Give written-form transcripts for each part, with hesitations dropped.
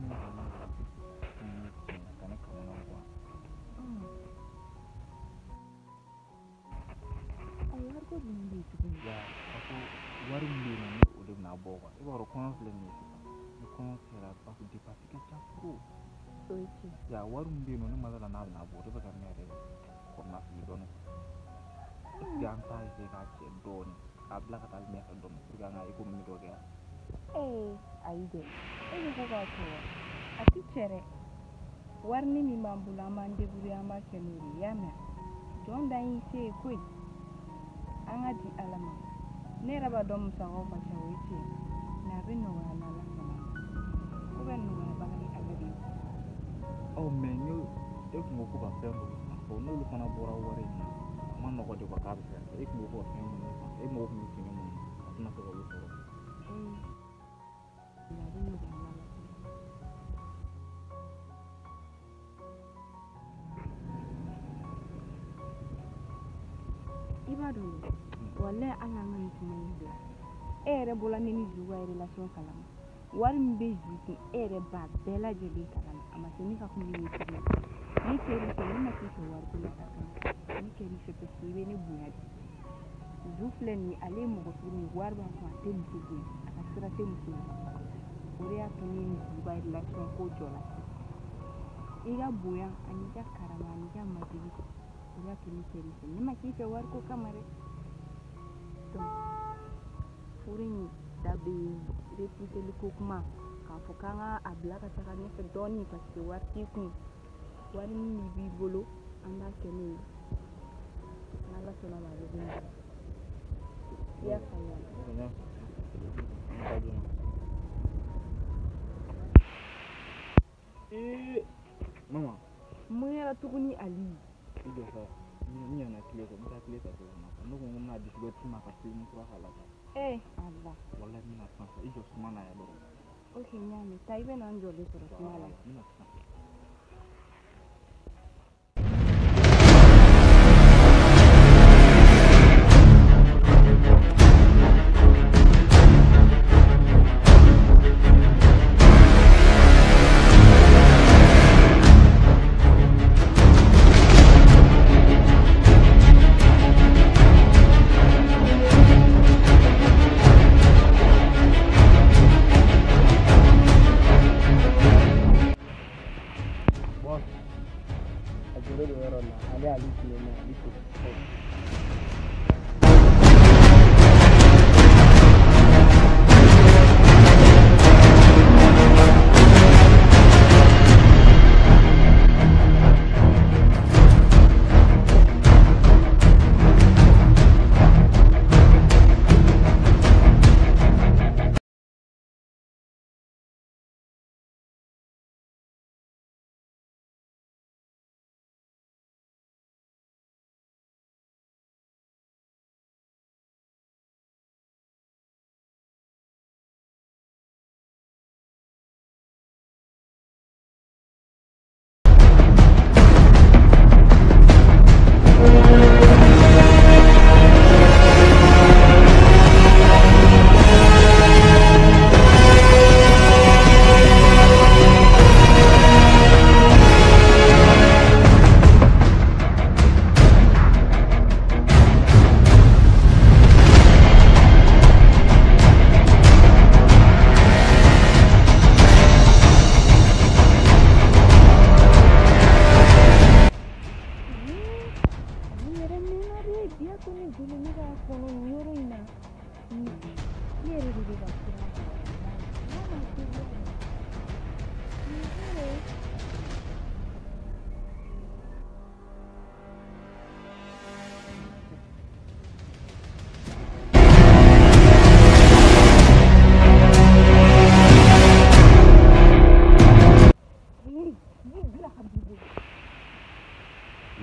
min ka ne kamana gan. A wariko jumɛn bɛ yen tuguni? Ya, parce que wari min bɛ yen nɔ ni o de bɛna bɔ quoi. I b'a dɔn kɔɲɔ filɛ nin ye sisan. Ni kɔɲɔ kɛra parce que dépense ka ca trop. O ye tiɲɛ. Ya, wari min bɛ yen nɔ ne ma d'a la n'a bɛna bɔ o de bɛ ka ne yɛrɛ kɔnɔna fili dɔɔnin. Est ce que an t'a essayer k'a cɛ dɔɔnin k'a bila ka taa ɲɛfɛ dɔɔnin pour que an ka économie dɔ kɛ yan? Ee ayi dɛ, e ko ko k'a cɛ wa? A ti cɛ dɛ. Warini min b'an bolo an b'an débrouiller an b'a kɛ n'o de ye, i y'a mɛn? Jɔn dan y'i se ye koyi. An ka di Ala ma. Ne yɛrɛ b'a dɔn musakaw ka ca, o ye tiɲɛ ye. Mais a bɛ nɔgɔya n'Ala sɔnna ma. Ko bɛ nɔgɔyabaga ye Ala de ye. Ɔ mais n y'o e kun ko ko ka fɛn dɔw san, bon n'olu fana bɔra wari in na a ma nɔgɔ de quoi k'a bɛ se ka kɛ. E kun ko ko ka fɛn minnu san, e mago kun bɛ fini minnu na a tɛna se k'olu sɔrɔ. Ee a bɛ nɔgɔya n'Ala sɔnna ma. I b'a dɔn dɛ, walayi hali an ka nin kuma in bila. E yɛrɛ bɔra ne ni Zu ka relation kalama. Wari min bɛ Zu kun e yɛrɛ b'a bɛɛ lajɛlen kalama. A ma se ne ka kuma ye tuguni. Ne kɛr'i fɛ, ne ma k'i fɛ wariko la ta kama. Ne kɛr'i fɛ parce que i bɛ ne bonya de. Zu filɛ nin ye, ale ye mɔgɔ sugu min ye, wari b'a kun, a tɛ muso bonya, a ka sira tɛ muso la. O de y'a to ne ni Zu ka relation ko jɔra sisan. I ka bonya ani i ka karama ani i ka majigin, o de y'a to ne kɛr'i fɛ. Ne ma k'i fɛ wariko kama dɛ. Donc furu in da bɛ repousseli ko kuma k'a fɔ k'an ka a bila ka taga ɲɛfɛ dɔɔnin parce que wari t'i kun. Wari min b'i bolo an b'a kɛ n'o ye. N'Ala sɔnna ma a bɛ nɔgɔya. I y'a faamuya? N y'a faamu. An ka taa joona. Ee mama. Mun kɛra tuguni Ali? I jɔ sa, n ɲinɛna tile kɔ, n bɛ taa tile ta so kɔnɔ. Ne ko n ko n bɛna disque ci ma ka film kura k'a la. Ee Ala. Walayi n bɛna sisan sa, i jɔ suma na yan dɔrɔn. Ok n y'a mɛn, taa i bɛ na n jɔlen sɔrɔ suma la. N bɛna sisan.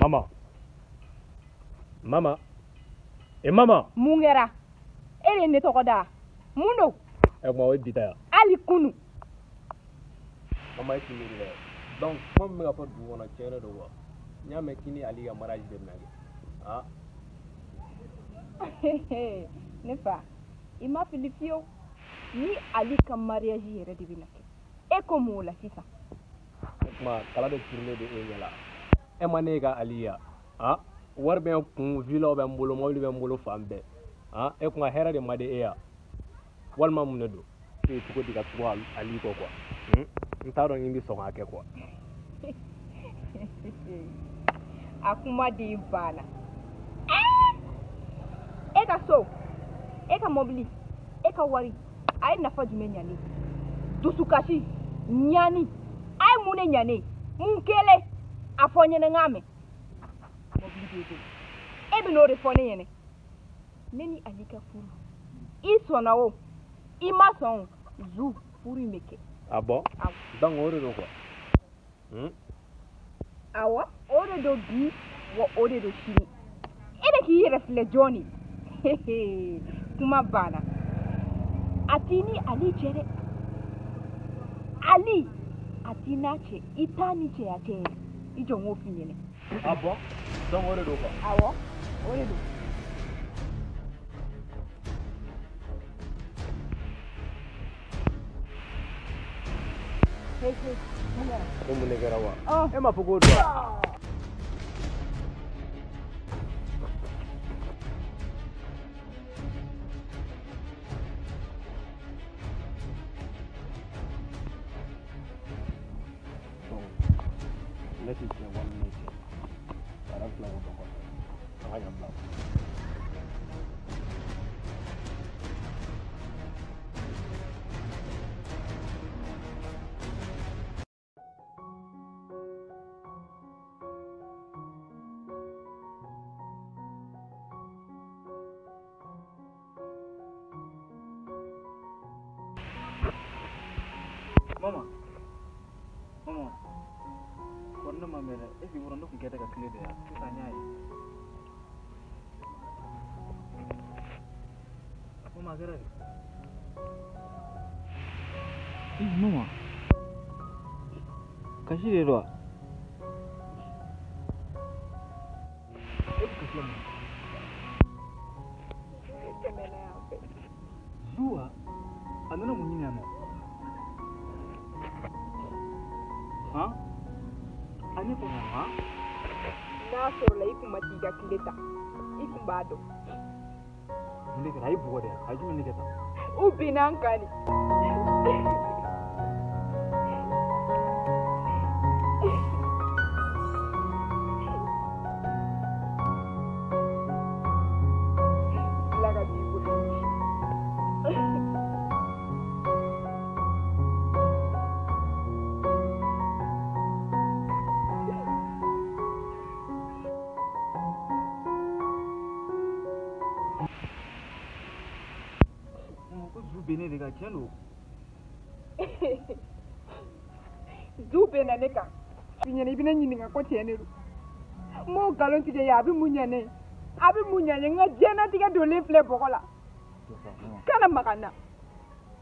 Mama. Mama. E mama. Mun kɛra? E de ye ne tɔgɔ da. Mun don? Ɛ kuma o ye bi ta yan. Hali kunu. Mama e t'i miiri dɛ. Donc kuma min bɛ ka fɔ dugu kɔnɔ tiɲɛ de don wa? N y'a mɛn k'i ni Ali ka mariage de bɛna kɛ. Ah. Ne fa, i ma fili fiyewu. Ni Ali ka mariage yɛrɛ de bɛna kɛ. E ko mun o la sisan? O tuma kala de turulen don e ɲɛ la. E ma ne ka Ali ya. Han? Wari bɛ n kun, villaw bɛ n bolo, mobili bɛ n bolo fan bɛɛ. Han? E kun ka hɛrɛ de ma di e ya. Walima mun de don? E ye cogo di ka tugu Ali kɔ quoi? N t'a dɔn n bɛ sɔn k'a kɛ quoi. A kuma de banna. E ka so, e ka mobili, e ka wari, a ye nafa jumɛn ɲa ne ye? Dusukasi, ɲani, a ye mun de ɲa ne ye? Mun kɛlen? A fɔ n ɲɛnɛ n k'a mɛn. Mobili b'e bolo. E bɛ n'o de fɔ ne ɲɛnɛ. Ne ni Ali ka furu, i sɔnna o, i ma sɔn o, zu furu in bɛ kɛ. Ah bon? Awɔ. Donc o de don quoi? Awɔ, o de don bi, wa o de don sini. E bɛ k'i yɛrɛ filɛ jɔn de ye? Kuma banna. A t'i ni Ali cɛ dɛ. Ali, a t'i n'a cɛ, i t'a ni cɛya cɛ yɛrɛ. I jɔ n k'o f'i ɲɛnɛ. Ah bon? Donc o de don quoi? Awɔ, o de don. Hey, hey, mun kɛra? Ko mun de kɛra wa? Ɔ. E m'a fɔ k'o don wa? Ne ti tiɲɛ wali ne cɛ. A yɛrɛ filɛ k'o dɔn kɔfɛ. An ka ɲan bila. Mama, mama, kɔrɔ ne ma mɛn dɛ, e k'i kɔrɔ ne tun kɛ tɛ ka tile de yan, sisan n y'a ye. Mama, a kɛra di? Ih, mama, kasi de don wa? E bɛ kasi la mun na? Tɛmɛna yan fɛ. Zuwa, a nana mun ɲini yan nɔ? Han? A ne ko han? N'a sɔrɔla i kun ma t'i ka tile ta, i kun b'a dɔn. Mun de kɛra? A y'i bugɔ de wa? A ye jumɛn de kɛ tan? U binna an kan de. Ala ka b'i bolo. Mama, ko zu bɛ ne de kan, tiɲɛ don. Zu bɛ na ne kan. F'i ɲɛna i bɛ ne ɲininka ko tiɲɛ de don. N m'o nkalon tigɛ ye, a bɛ mun ɲɛ ne ye? A bɛ mun ɲɛ ne ye? N ka diɲɛnatigɛ donlen filɛ bɔgɔ la. Kana maga n na.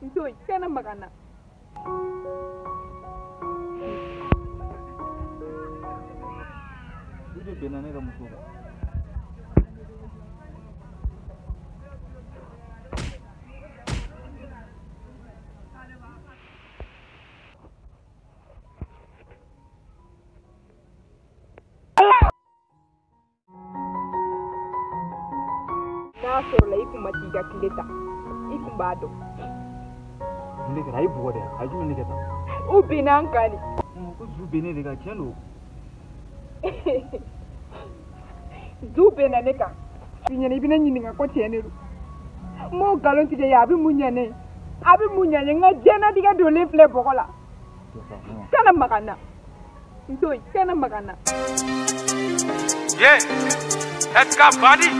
N to yen, kana maga n na. Zu de bɛnna ne ka muso kan. N'a sɔrɔla i kun ma t'i ka tile ta, i kun b'a dɔn. Mun de kɛra? A y'i bugɔ de wa? A ye jumɛn de kɛ tan? U binna an kan de. Mama, ko zu bɛ ne de kan, tiɲɛ don. Zu bɛ na ne kan. F'i ɲɛna i bɛ ne ɲininka ko tiɲɛ de don. N m'o nkalon tigɛ ye, a bɛ mun ɲɛ ne ye? A bɛ mun ɲɛ ne ye? N ka diɲɛnatigɛ donlen filɛ bɔgɔ la. Kana maga n na. N to yen, kana maga n na. Yeah, Heska Body.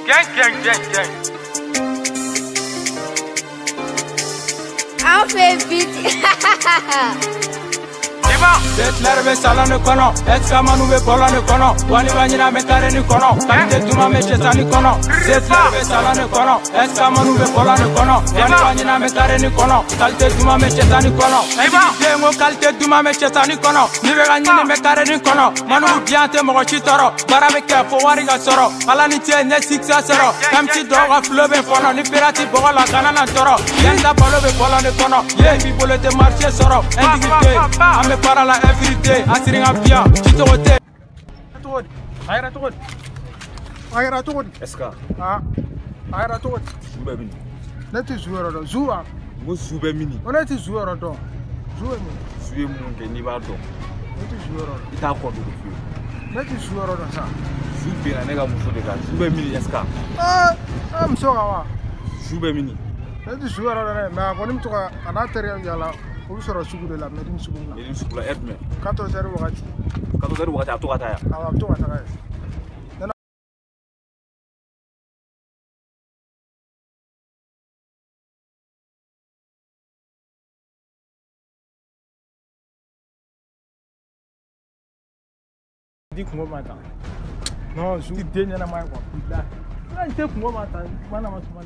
Gang, gang, gang, gang. An fɛ biti. You Setler bɛ salon de kɔnɔ, Eskamanu bɛ bɔlɔn de kɔnɔ, wali b'a ɲina bɛ kare ni kɔnɔ, kalite duman bɛ cɛsani kɔnɔ. Setler bɛ salon de kɔnɔ, Eskamanu bɛ bɔlɔn de kɔnɔ, wali b'a ɲina bɛ kare ni kɔnɔ, kalite duman bɛ cɛsani kɔnɔ. Den ko kalite duman bɛ cɛsani kɔnɔ, n'i bɛ ka ɲini bɛ kare ni kɔnɔ, manu diyan tɛ mɔgɔ si tɔɔrɔ, baara bɛ kɛ fo wari ka sɔrɔ, ala ni cɛ ɲɛ succès sɔrɔ, MC dɔw ka flow bɛ fɔnɔ, ni pirate bɔgɔ la kana na tɔɔrɔ, yanni ka balo bɛ bɔlɔn de kɔnɔ, yen b'i bolo tɛ marché sɔrɔ, intégrité, an bɛ baara la everyday, a siri ka biyan, ci cogo tɛ. A yɛrɛ cogo di? A yɛrɛ cogo di? Est-ce que a yɛrɛ cogo di? Zu bɛ min? Ne tɛ zu yɔrɔ dɔn. Zu wa? N ko zu bɛ min? O ne tɛ zu yɔrɔ dɔn. Zu ye mun? Zu ye mun kɛ n'i b'a dɔn? Ne tɛ zu yɔrɔ dɔn. I t'a kɔ dogo fiyewu. Ne tɛ zu yɔrɔ dɔn sa. Zu binna ne ka muso de kan. Zu bɛ min est-ce que? Ee muso kan wa? Zu bɛ min? Ne tɛ zu yɔrɔ dɔn dɛ, mais a kɔni bɛ to ka a n'a terikɛ yaala. O bɛ sɔrɔ sugu de la, Medine sugu la. Medine sugu la, heure jumɛn? 14 heures wagati. 14 heures wagati, a bɛ to ka taa yan? Awɔ, a bɛ to ka taga yen. Di kungo ma tan. Non, zu den ɲɛnama ye quoi, bilahi. N tɛ kungo ma tan, kuma na ma suma.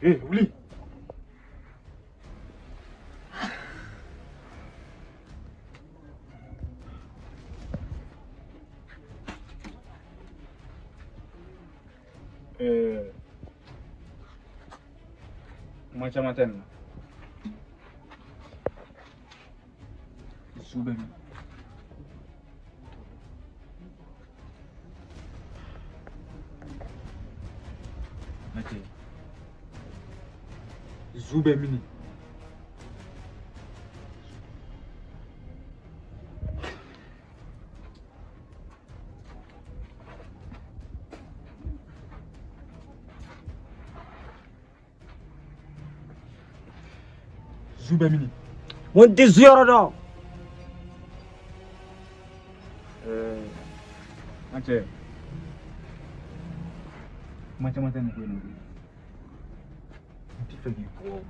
Eh, wuli. Kuma caman tɛ nin na. Su bɛ min? Ne cɛ. Zu bɛ mini? Zu bɛ mini? N tɛ zu yɔrɔ dɔn. An cɛ, kuma caman tɛ nin ko in na koyi. N tɛ fɛ k'i bugɔ.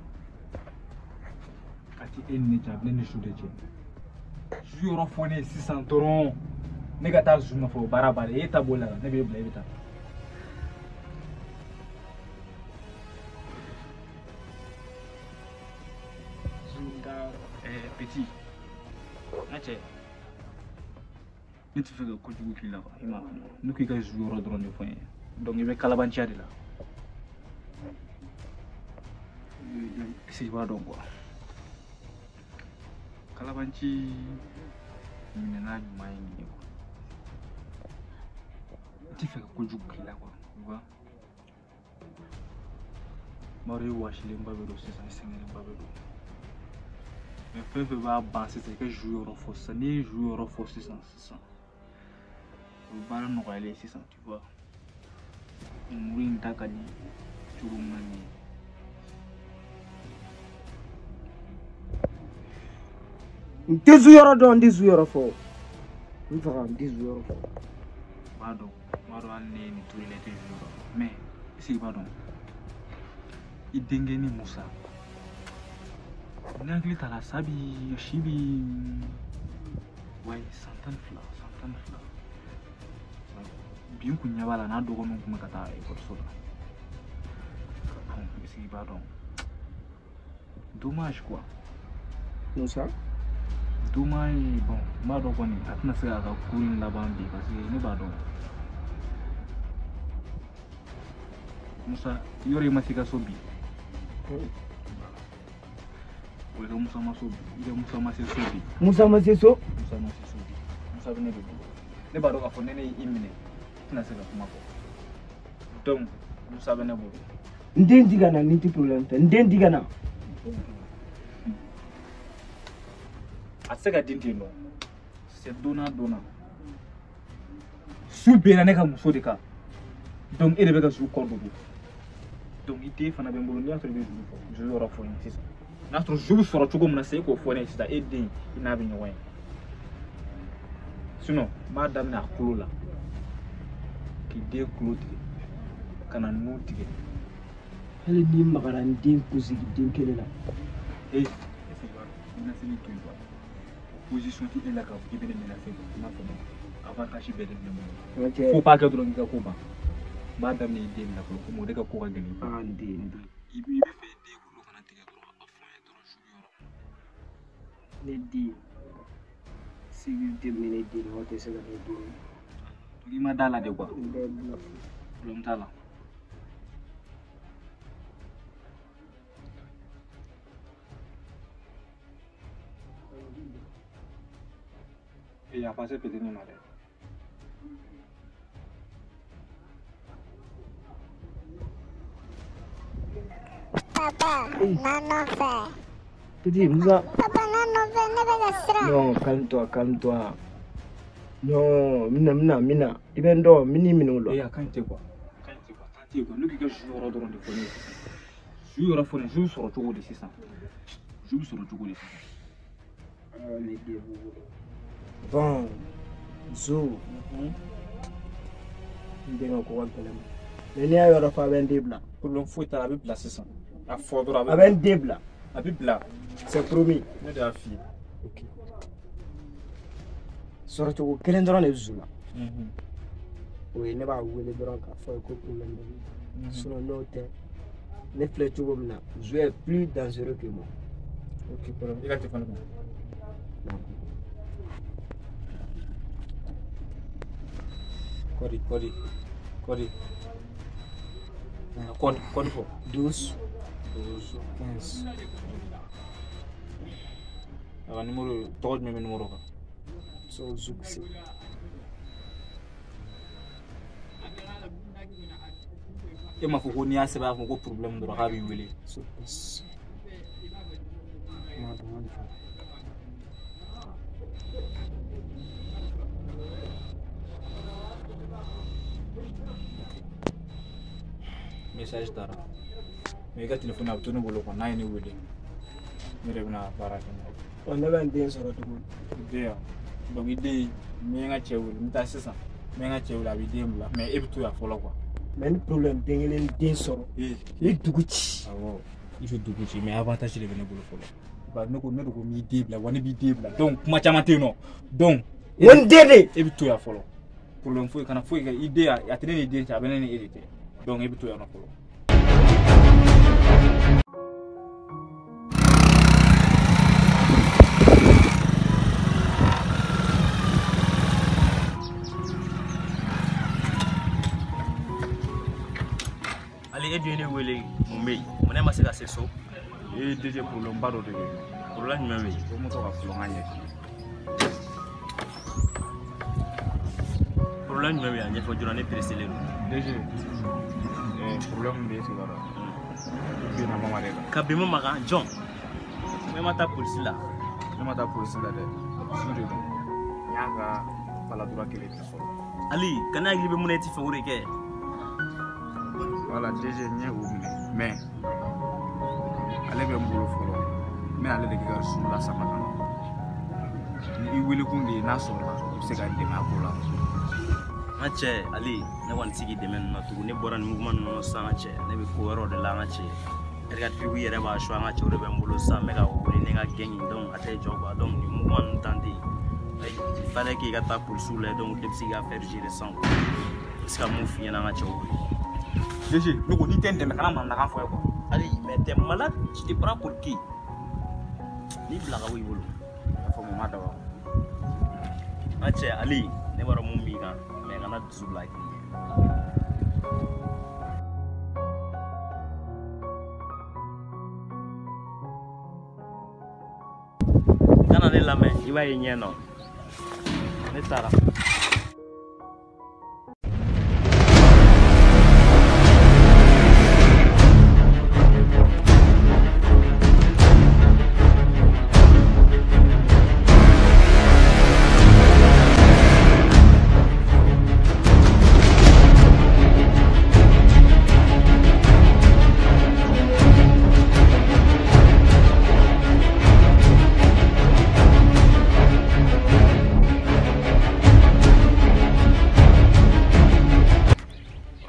A ti e ni ne cɛ, a bɛ ne ni su de cɛ. Zu yɔrɔ fɔ ne ye sisan dɔrɔn, ne ka taa zu nɔfɛ o baara bannen, e ta b'o la, ne b'e bila e bɛ taa. Zu n t'a petit, n ka cɛ, ne tɛ fɛ ka kojugu k'i la quoi, i m'a faamu. Ne ko i ka zu yɔrɔ dɔrɔn de fɔ n ye, donc i bɛ kalabanciya de la. Est-ce que i b'a dɔn quoi? Kalabanci minɛna ɲuman ye nin ye quoi. N tɛ fɛ ka kojugu k'i la quoi, tu vois. N b'a dɔn i wɔsilenba bɛ don sisan, i sɛgɛnnenba bɛ don. Mais fɛn fɛn b'a ban sisan, i ka zu yɔrɔ fɔ sisan. N'i ye zu yɔrɔ fɔ sisan sisan, o ye baara nɔgɔyalen ye sisan, tu vois. Muru in ta ka di cogo min na nin ye. N tɛ zu yɔrɔ dɔn, n tɛ zu yɔrɔ fɔ. N faga, n tɛ zu yɔrɔ fɔ. N b'a dɔn hali ne ye nin turu i la, i tɛ zu yɔrɔ fɔ. Mais est-ce que i b'a dɔn? I denkɛ ni Musa, ne hakili t'a la, sa bi si bi wayi san 12, san 12. Bi n kun ɲɛ b'a la n'a dɔgɔninw kun bɛ ka taa ekɔliso la. Bon, est-ce que i b'a dɔn? Dommage quoi. Musa? Dommage, bon, n b'a dɔn kɔni a tɛna se k'a ka cours in laban bi parce que ne b'a dɔn. Musa, yɔrɔ i ma se i ka so bi. O i ka Musa ma so bi. I ka Musa ma se so bi. Musa ma se so? Musa ma se so bi. Musa bɛ ne de bolo. Ne b'a dɔn k'a fɔ ne y'i minɛ, i tɛna se ka kuma fɔ. Donc, Musa bɛ ne bolo. N den di ka na, ni tɛ problème tɛ. N den di ka na. A tɛ se ka den ten nɔ. C'est donnant donnant. Su benna ne ka muso de kan. Donc e de bɛ ka su kɔ dogo. Donc i den fana bɛ n bolo, n'i y'a sɔrɔ i bɛ zu fɔ, zu yɔrɔ fɔ n ye sisan. N'a sɔrɔ zu bɛ sɔrɔ cogo min na sisan, e k'o fɔ ne ye sisan, e den i n'a bɛ ɲɔgɔn ye. Sinon n b'a daminɛ a kulo la. K'i den kulo tigɛ, ka na nun tigɛ. Hali n'i magara n den kunsigi den kelen na. Ee, est-ce que i b'a dɔn? Menaceli to yen quoi. Position tɛ e la k'a fɔ k'i bɛ ne menacer quoi, i m'a faamu. Avantage bɛɛ de bɛ ne bolo. Faut pas kɛ dɔrɔn k'i ka ko ban. N b'a daminɛ i den de la fɔlɔ, komi o de ka ko ka gɛlɛn. Ah, n den, n den. I bɛ fɛ i den kulo kana tigɛ dɔrɔn, a fɔ n ye dɔrɔn su yɔrɔ. Ne den, sécurité bɛ ne den na, o tɛ se ka ne den. Donc i ma da la de quoi. N bɛ bila. Problème t'a la. E a passé peut-être ma dɛ. Papa, nana fɛ. Petit, Moussa. Papa, non, Non, calme-toi, calme-toi. Non, mina, mina, mina. I bɛ n dɔn, mini minɛ o la. Eh, a ka ɲi tɛ quoi. A ka ɲi tɛ quoi. Tan tɛ quoi. Ne k'i ka jus yɔrɔ dɔrɔn de fɔ ne ye sisan. Jus yɔrɔ fɔ ne, jus sɔrɔ cogo di sisan? Jus bɛ sɔrɔ cogo di sisan? Ah, ne den b'u bolo. Bon, Zo. N den ka ko ka gɛlɛn ma. Mais n'i y'a yɔrɔ fɔ a bɛ n den bila. Problème foyi t'a la, a bɛ bila sisan. A fɔ dɔrɔn a bɛ n den bila. A bɛ bila. C'est promis. Ne de y'a f'i ye. Ok. Sɔrɔcogo kelen dɔrɔn de bɛ Zo la. O ye ne b'a wele dɔrɔn k'a fɔ a ye ko problème bɛ n na. Sinon n'o tɛ, ne filɛ cogo min na, Zo est plus dangereux que moi. Ok, problème. I ka téléphone kɔnɔ. Kɔdi, kɔdi, kɔdi. Kɔdi, kɔdi fɔ. 12 12 15. A ka numéro, tɔgɔ jumɛn bɛ numéro kan? So Zukisi. E m'a fɔ ko n'i y'a sɛbɛn a fɔ ko problème dɔrɔn k'a b'i wele. Zukisi. Ma dɔn jɔ. Message taara. Mais i ka téléphone a bɛ to ne bolo quoi, n'a ye ne wele. Ne yɛrɛ bɛna baara kɛ n'a ye. Ɔ ne bɛ n den sɔrɔ cogo di? I den yan. Donc i den, n bɛ n ka cɛ wele, n bɛ taa sisan. N bɛ n ka cɛ wele, a b'i den bila. Mais e bɛ to yan fɔlɔ quoi. Mais ni problème den kelen den sɔrɔ. Ee. Ni dugu ci. Awɔ. I bɛ dugu ci mais avantage de bɛ ne bolo fɔlɔ. Bari ne ko ne de ko n b'i den bila wa ne b'i den bila. Donc kuma caman tɛ yen nɔ. Donc. N ko n den de. E bɛ to yan fɔlɔ. Problème foyi kana foyi kɛ i den a tɛ ne ni den cɛ a bɛ ne ni e de cɛ. Donc e bɛ to yan nɔ fɔlɔ. Ale e dun ye ne wele mun bɛ yen mun ne ma se ka se so. Ee DG problème ba dɔ de bɛ yen. Problème jumɛn bɛ yen? O moto ka fɔlɔ n ka ɲɛf'i ye. Problème jumɛn bɛ yen a ɲɛfɔ joona ne pressé len don. DG problème min bɛ yen e b'a dɔn. I binna mama de kan. Ka bin mama kan jɔn? Ne ma taa polisi la. Ne ma taa polisi la dɛ. Su de don. N y'a ka paladura kelen minɛ fɔlɔ. Ali kana hakili bɛ mun na e ti fɛ o de kɛ. Voilà, DG n ye o minɛ mais ale bɛ n bolo fɔlɔ n bɛ ale de kɛ ka su lasama ka na ni i wele kun de ye n'a sɔrɔla i bɛ se ka n dɛmɛ a ko la. N ka cɛ Ali ne kɔni tɛ se k'i dɛmɛ ninnu na tugun ne bɔra nin mouvement ninnu na sisan n ka cɛ ne bɛ ko wɛrɛw de la n ka cɛ R4 yɛrɛ b'a su an ka cɛ o de bɛ n bolo sisan n bɛ ka wuli ne ka gɛn in donc a tɛ jɔ quoi donc nin mouvement ninnu tan tɛ yen il fallait k'i ka taa polisiw la donc olu de bɛ se k'i ka affaire gérer sisan quoi n bɛ se ka mun f'i ɲɛna an ka cɛ o ye. DG, ne ko n'i tɛ n dɛmɛ kana manamanakan fɔ ye quoi. Ali, mais t'es malade, tu te prends pour qui? N'i bila ka bɔ i bolo. A fɔ mun ma dabɔ. N ka cɛ Ali, ne b'a dɔn mun b'i kan, mais kana dusu bila k'i ɲɛ. Kana ne lamɛn, i b'a ye ɲɛ nɔ. Ne taara.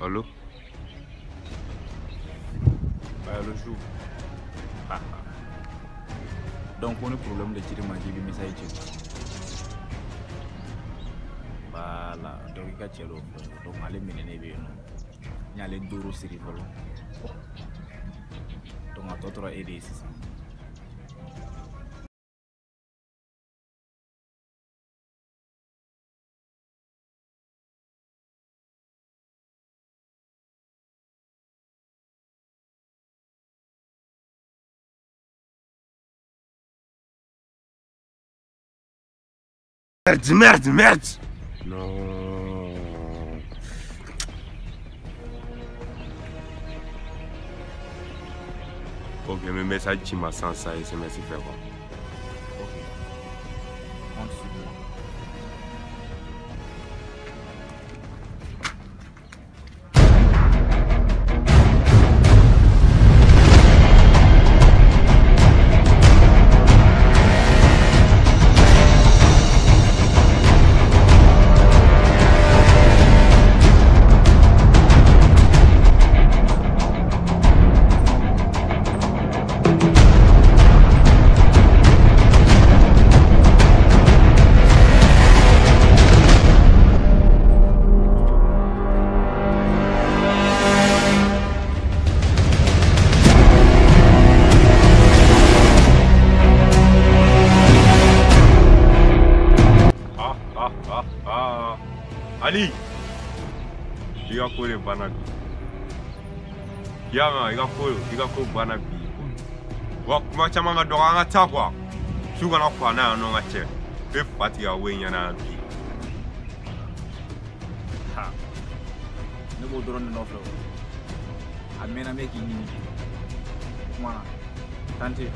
Allô? Le jour. Donc on a problème de tirer ma vie, message. Voilà, donc il y a donc aller mener bien. Il y a les deux séries Donc à toi aider c'est ça. Merde, merde, merde. Non. Ok, n bɛ message ci ma sisan sisan SMS fɛ quoi. Ok. Compte sur moi. Ali, i ka ko de banna bi. I y'a mɛn, i ka ko banna bi. Wa kuma caman ka dɔgɔ, an ka taa quoi. Su kana kɔ an na yan nɔ n ka cɛ. N bɛ fa tigɛ ka bɔ i ɲɛna yan bi. Ha, ne b'o dɔrɔn de nɔfɛ o. A mɛnna n bɛ k'i ɲini. Kuma na, tante.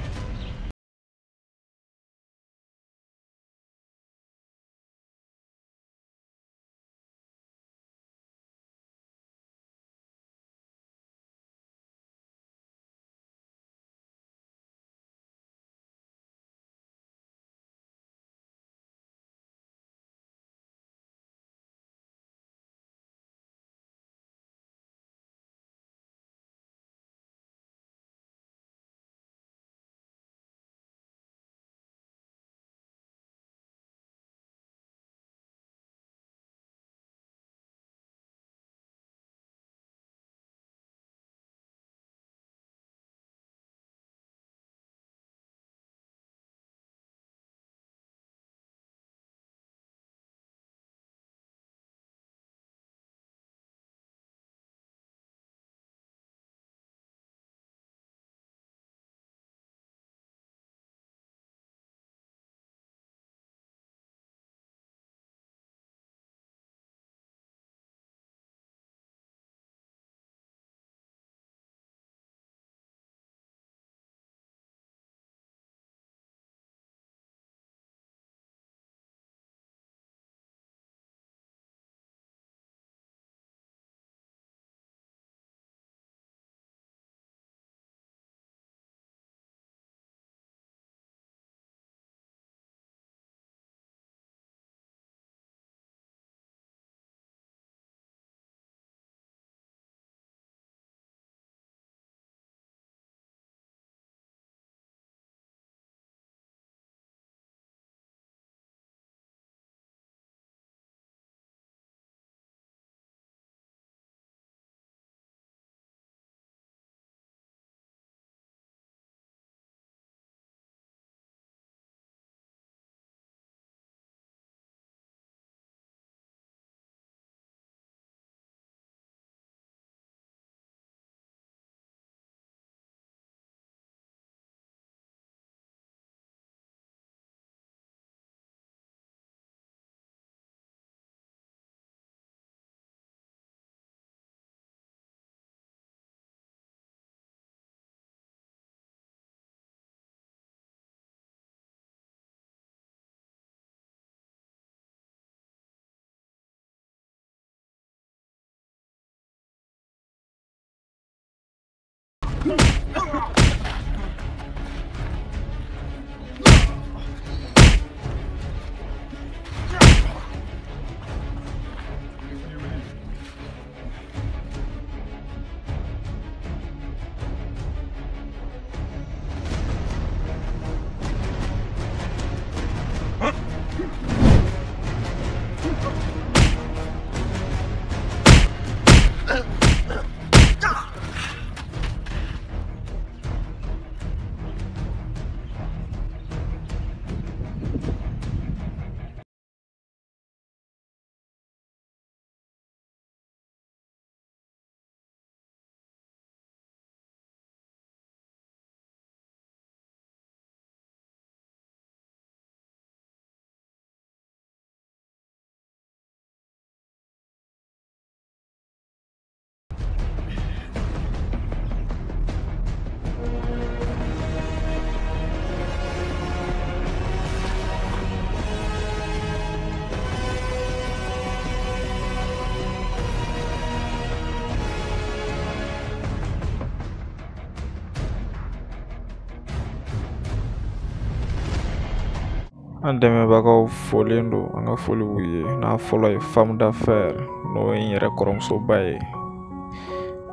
An dɛmɛbagaw folen don, an ka foli b'u ye. N'a fɔlɔ ye femme d'affaires, n'o ye n yɛrɛ kɔrɔmusoba ye.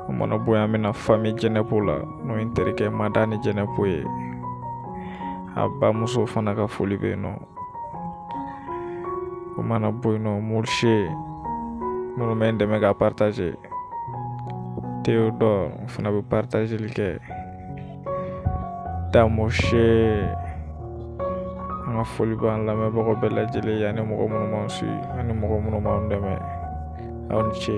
O mana bɔ yen, an bɛna famille Jɛnɛpo la, n'o ye n terikɛ Madani Jɛnɛpo ye. A bamuso fana ka foli bɛ yen nɔ. O mana bɔ yen nɔ, Murse minnu bɛ n dɛmɛ ka partager, Théodore o fana bɛ partageli kɛ, Damose, an ka foli b'an lamɛnbagaw bɛɛ lajɛlen ye, ani mɔgɔ minnu b'an suit, ani mɔgɔ minnu b'an dɛmɛ. Aw ni ce.